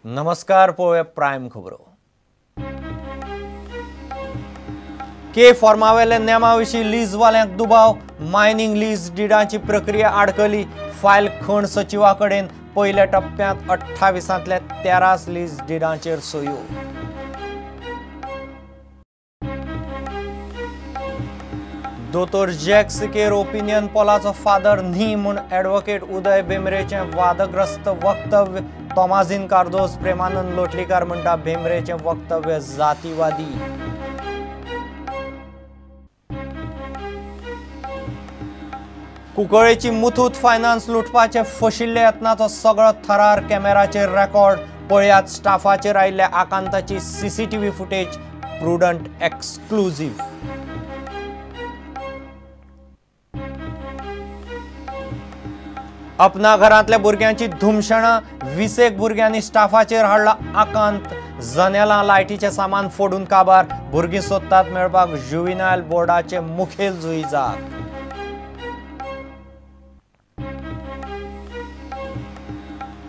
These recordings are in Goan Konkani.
नमस्कार, पळोवया प्रायम खबरो. के फॉर्मावेल्या नेमा विशीं लीजवाल्यांक दुबाव. मायनिंग लीज डिडाची प्रक्रिया आडकली. फायल खण सचिवा कडेन. पयल्या टप्प्यांत 28 13 लीज डिडांचेर सयो. दोतोर जॅक सिकेर ओपिनियन पोलाचो फादर न्ही म्हूण ॲडव्होकेट उदय भेंब्रेचें वादग्रस्त वक्तव्य. तोमाझीन कार्दोज, प्रेमानंद लोटलीकार म्हणटा भेंब्रेचें वक्तव्य जातीवादी. कुंकळेची मुथूट फायनान्स लुटपाचे फशिल्ल्या यत्नाचो सगळो थरार कॅमेराचेर रेकॉर्ड. पळयात स्टाफाचेर आयिल्ल्या आकांताची सीसीटीव्ही फुटेज. Prudent exclusive. अपना घरांतल्या भुरग्यांची धुमशणां. 20 भुरग्यांनी स्टाफाचेर हाडला आकांत. जनेलां लायटीचें सामान फोडून काबार. भुरगीं सोदतात मेळपाक जुविनायल बोर्डाचे मुखेल जुईजाक.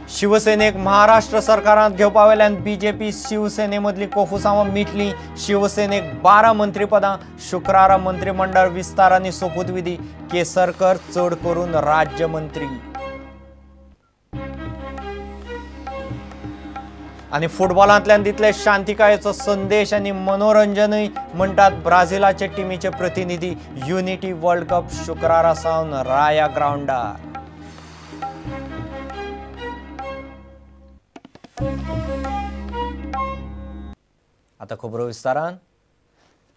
शिवसेनेक महाराष्ट्र सरकारांत घेवपा वेल्यान बीजेपी शिवसेने मदली कोफुसांवां मिटली. शिवसेनेक 12 मंत्रीपदां. शुक्रारा मंत्रिमंडळ विस्तार आनी सोपूतविधी. केसरकर चड करून राज्यमंत्री. आनी फुटबॉलांतल्यान दितले शांतिकायेचो संदेश आनी मनोरंजनूय म्हणटात ब्राझिलाचे टिमीचे प्रतिनिधी. युनिटी वर्ल्ड कप शुक्रारा सावन राया ग्रावंडार. आता खबरो विस्तारान.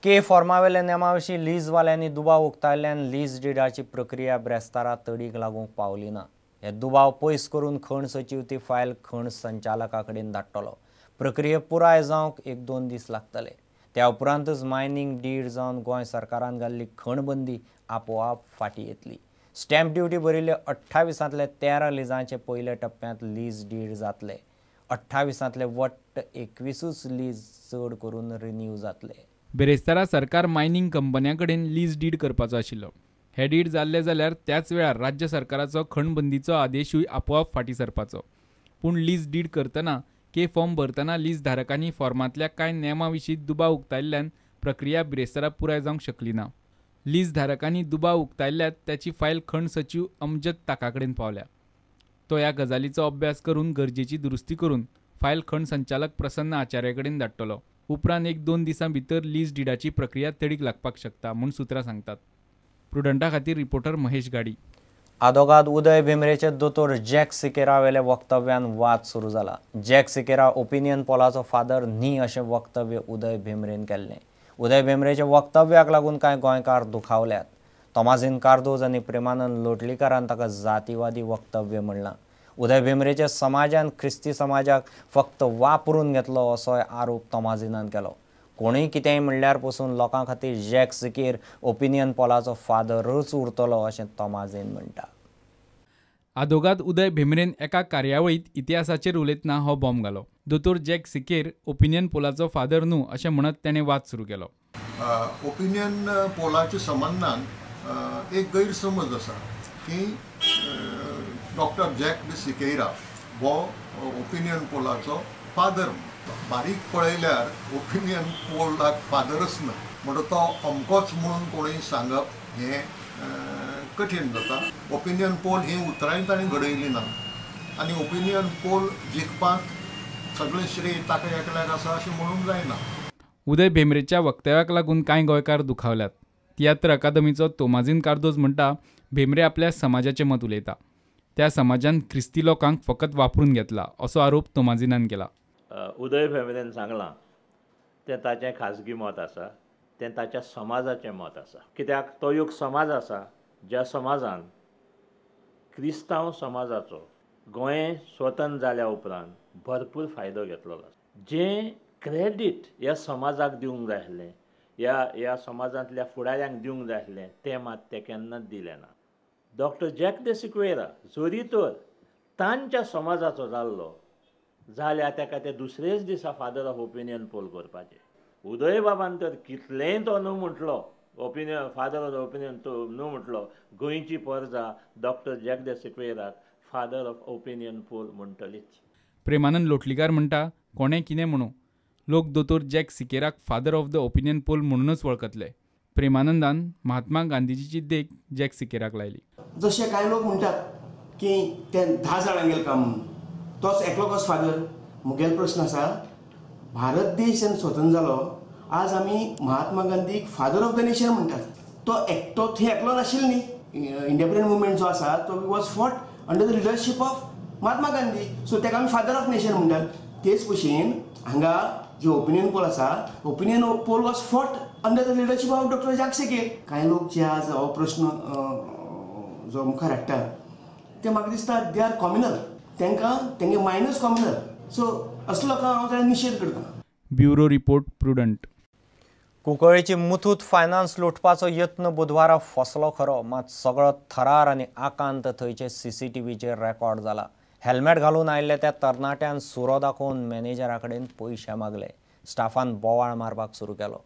के फॉर्मावेल्या नेमा विशीं लीजवाल्यांनी दुबाव उक्तायल्ल्यान लीज डिडाची प्रक्रिया ब्रेस्तारा तडीक लागूंक पावली ना. हे दुबाव पयस करून खण सचीव ती फायल खण संचालका कडेन धाडटलो. प्रक्रिया पुराय जावंक 1-2 दीस लागतले. त्या उपरांतच मायनिंग did जावन गोंय सरकारान घाल्ली खणबंदी आपोआप फाटीं येतली. स्टॅम्प ड्युटी भरिल्ले 28 13 लिजांचे पयल्या टप्प्यांत लीज did जातले. 28 वट्ट 21 लीज चड करून रिन्यू जातले. बिरेस्तारा सरकार मायनिंग कंपन्यां कडेन लीज did करपाचो आशिल्लो. हे did जाल्ले जाल्यार त्याच वेळार राज्य सरकाराचो खणबंदीचो आदेशूय आपोआप फाटीं सरपाचो. पूण लीज did करतना के फॉर्म भरतना लीज धारकांनी फॉर्मांतल्या कांय नेमां विशीं दुबाव उक्तायल्ल्यान प्रक्रिया बिरेस्तारा पुराय जावंक शकली ना. लीज धारकांनी दुबाव उक्तायल्ल्यान त्याची फायल खण सचीव अमजद ताका कडेन पावल्या. तो ह्या गजालीचो अभ्यास करून गरजेची दुरुस्ती करून फायल खण संचालक प्रसन्न आचार्य कडेन धाडटलो. उपरांत 1-2 दिसां भितर लीज डिडाची प्रक्रिया तडीक लागपाक शकता म्हूण सुत्रां सांगतात. प्रुडंटा खातीर रिपोर्टर महेश गाडी. आदोगाद उदय भेंब्रेचे दोतोर जॅक सिकेरा वेल्या वक्तव्यान वाद सुरू जाला. जॅक सिकेरा ओपिनियन पोलाचो फादर न्ही अशें वक्तव्य उदय भेंब्रेन केल्लें. उदय भेंब्रेच्या वक्तव्याक लागून कांय गोंयकार दुखावल्यात. तोमाझीन कार्दोज आनी प्रेमानंद लोटलीकारान ताका जातीवादी वक्तव्य म्हणलां. उदय भेंब्रेच्या समाजान ख्रिस्ती समाजाक फक्त वापरून घेतलो असोय आरोप तोमाझीनान केलो. कोणूय कितेंय म्हणल्यार पसून लोकां खातीर जॅक सिकेर ओपिनियन पोलाचो फादरूच उरतलो अशें तोमाझीन म्हणटा. आदोगाद उदय भेंब्रेन एका कार्यावळींत इतिहासाचेर उलयतना हो बॉम्ब घालो. दोतोर जॅक सिकेर ओपिनियन पोलाचो फादर न्हू अशें म्हणत ताणें वाद सुरू केलो. ओपिनियन पोलाच्या संबंदान एक गैरसमज आसा की डॉक्टर जॅक डी सिकेरा हो ओपिनियन पोलाचो फादर. बारीक पळयल्यार ओपिनियन पोलाक फादरच ना, म्हणून तो अमकोच म्हणून कोणूय सांगप हें कठीण जाता. ओपिनियन पोल ही उतरांय ताणें घडयली ना आनी ओपिनियन पोल जिखपाक सगळें श्रेय ताका एकल्याक आसा अशें म्हणूंक जायना. उदय भेंब्रेच्या वक्तव्याक लागून कांय गोंयकार दुखावल्यात. तियात्र अकादमीचो तोमाझीन कार्दोज म्हणटा भेंब्रे आपल्या समाजाचें मत उलयता. त्या समाजान ख्रिस्ती लोकांक फकत वापरून घेतला असो आरोप तोमाझीनान केला. उदय भेंब्रेन सांगलां तें ताचें खाजगी मत आसा, तें ताच्या समाजाचें मत आसा. कित्याक तो एक समाज आसा ज्या समाजान क्रिस्तांव समाजाचो गोंय स्वतंत्र जाल्या उपरांत भरपूर फायदो घेतलो आसा. जें क्रेडीट ह्या समाजाक दिवंक जाय आसलें, ह्या समाजांतल्या फुडाऱ्यांक दिवंक जाय आसलें, तें मात तें केन्नाच दिलें ना. डॉक्टर जॅक दे सिक्वेरा जरी तर तांच्या समाजाचो जाल्लो जाल्यार ताका ते दुसरेच दिसा फादर ऑफ ओपिनियन पोल करपाचें. उदय बाबान तर कितलेंय तो न्हू म्हटलो, ओपिनियन फादर ऑफ ओपिनियन तो न्हू म्हटलो, गोंयची परजा डॉक्टर जॅक दे सिक्वेराक फादर ऑफ ओपिनियन पोल म्हणटलीच. प्रेमानंद लोटलीकार म्हणटा, कोणें कितें म्हणू, लोक दोतोर जॅक सिकेराक father of the opinion poll म्हणूनच वळखतले. प्रेमानंदान महात्मा गांधीजीची देख जॅक सिकेराक लायली. जशे कांय लोक म्हणटात की ते 10 जाणांगेलें काम म्हणून, तोच एकलो कसो फादर. मुगेलो प्रस्न आसा, भारत देश जेन्ना स्वतंत्र जालो, आज आमी महात्मा गांधीक फादर ऑफ the nation म्हणटात. तो एकटो थंय एकलो नाशिल्लो न्ही. इंडिपेंडंट मुवमेंट जो आसा तो was fought under the leadership of Mahatma Gandhi. So ताका आमी फादर ऑफ नेशन म्हणटात. तेच भशेन हांगा जे ओपिनियन पोल आसा, opinion poll was fought under the leadership of doctor Jacques Sequeira. कांय लोक जे आज हो प्रस्न जो मुखार हाडटा ते म्हाका दिसता they are communal. तांकां तेंगे मायनस कॉम्युनल. सो असलो लोकांक हांव ताणें निशेध करता. Bureau report, Prudent. कुंकळ्ळेची Muthoot finance लुटपाचो यत्न बुधवारा फसलो खरो, मात सगळो थरार आनी आकांत थंयचे सीसीटीव्हीचेर रेकॉर्ड जाला. हेल्मेट घालून आयिल्ल्या त्या तरणाट्यान सुरो दाखोवन मॅनेजरा कडेन पयशे मागले. स्टाफान बोवाळ मारपाक सुरू केलो.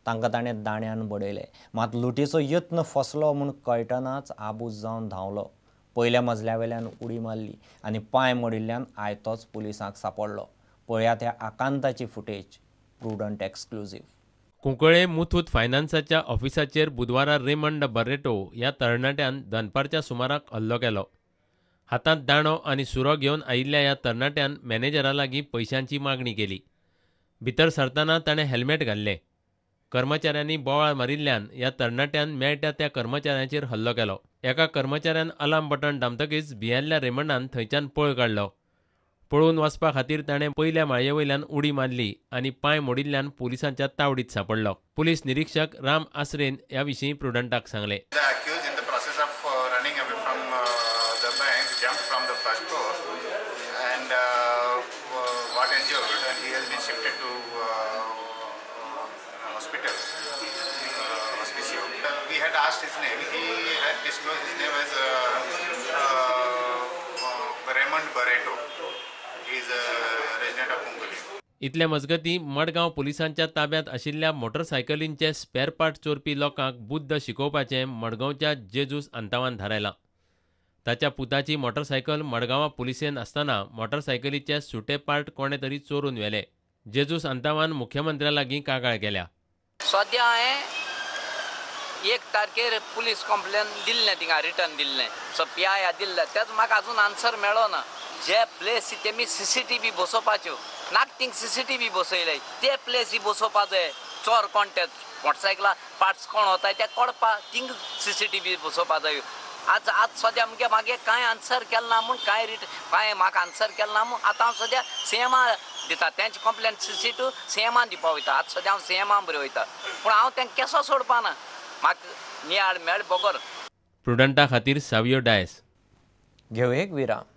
तांकां ताणें दाण्यान बडयले. मात लुटीचो यत्न फसलो म्हूण कळटनाच आबूज जावन धांवलो. पयल्या मजल्या वेल्यान उडी मारली आनी पांय मोडिल्ल्यान आयतोच पुलिसांक सांपडलो. पळयात ह्या आकांताची footage, Prudent exclusive. Cuncolim Muthoot फायनान्साच्या ऑफिसाचेर बुधवारा रेमंड बर्रेटो ह्या तरणाट्यान दनपारच्या सुमाराक हल्लो केलो. हातांत दांडो आनी सुरो घेवन आयिल्ल्या ह्या तरणाट्यान मॅनेजरा लागीं पयशांची मागणी केली. भितर सरतना ताणें हेल्मेट घाल्लें. कर्मचाऱ्यांनी बोवाळ मारिल्ल्यान ह्या तरणाट्यान मेळटा त्या कर्मचाऱ्यांचेर हल्लो केलो. एका कर्मचाऱ्यान अलार्म बटन दामतकीच भियेल्ल्या रेमंडान थंयच्यान पळ काडलो. पळून वचपा खातीर ताणें पयल्या माळये वयल्यान उडी मारली आनी पांय मोडिल्ल्यान पुलिसांच्या तावडीत सांपडलो. पुलीस निरीक्षक राम आसरेन ह्या विशीं प्रुडंटाक सांगलें. इतले मजगती मडगांव पुलिसांच्या ताब्यात आशिल्ल्या मोटरसायकलींचे स्पेअर पार्ट चोरपी लोकांक बुद्द शिकोवपाचें मडगांवच्या जेजूस अंतावान थारायलां. ताच्या पुताची मोटरसायकल मडगांवां पुलिसेन आसतना मोटरसायकलीचे सुटे पार्ट कोणे तरी चोरून व्हेले. जेजूस अंतावान मुख्यमंत्र्या लागीं कागाळ केल्या. सद्या हांवें 1 तारखेर पुलीस कंप्लेन दिल्लें, थिंगा रिटर्न दिल्लें, सो पी I दिल्लें, तेच म्हाका अजून आन्सर मेळो ना. जे प्लेस तेमी सीसीटीव्ही बसोवपाच्यो नाक थिंग सीसीटीव्ही बसयले, ते प्लेसी बसोवपा जाय. चोर कोण ते मोटरसायकला पार्ट्स कोण वताय ते कळपा थिंग सीसीटीव्ही बसोवपा जाय. आज आज सद्या मुगे मागीर कांय आन्सर केलें ना म्हूण कांय रिट कांय म्हाका आन्सर केलें ना म्हूण आतां हांव सद्या सीएमा दिता तेंची कंप्लेन सीसी टू सीएमान दिवपा वयता. आज सद्या हांव सीएमा बरें वयता, पूण हांव तेंकां केसो सोडपा ना, म्हाका नियाळ मेळ बगर. प्रुडंटा खातीर सावियो डायस. घेवं एक विराम.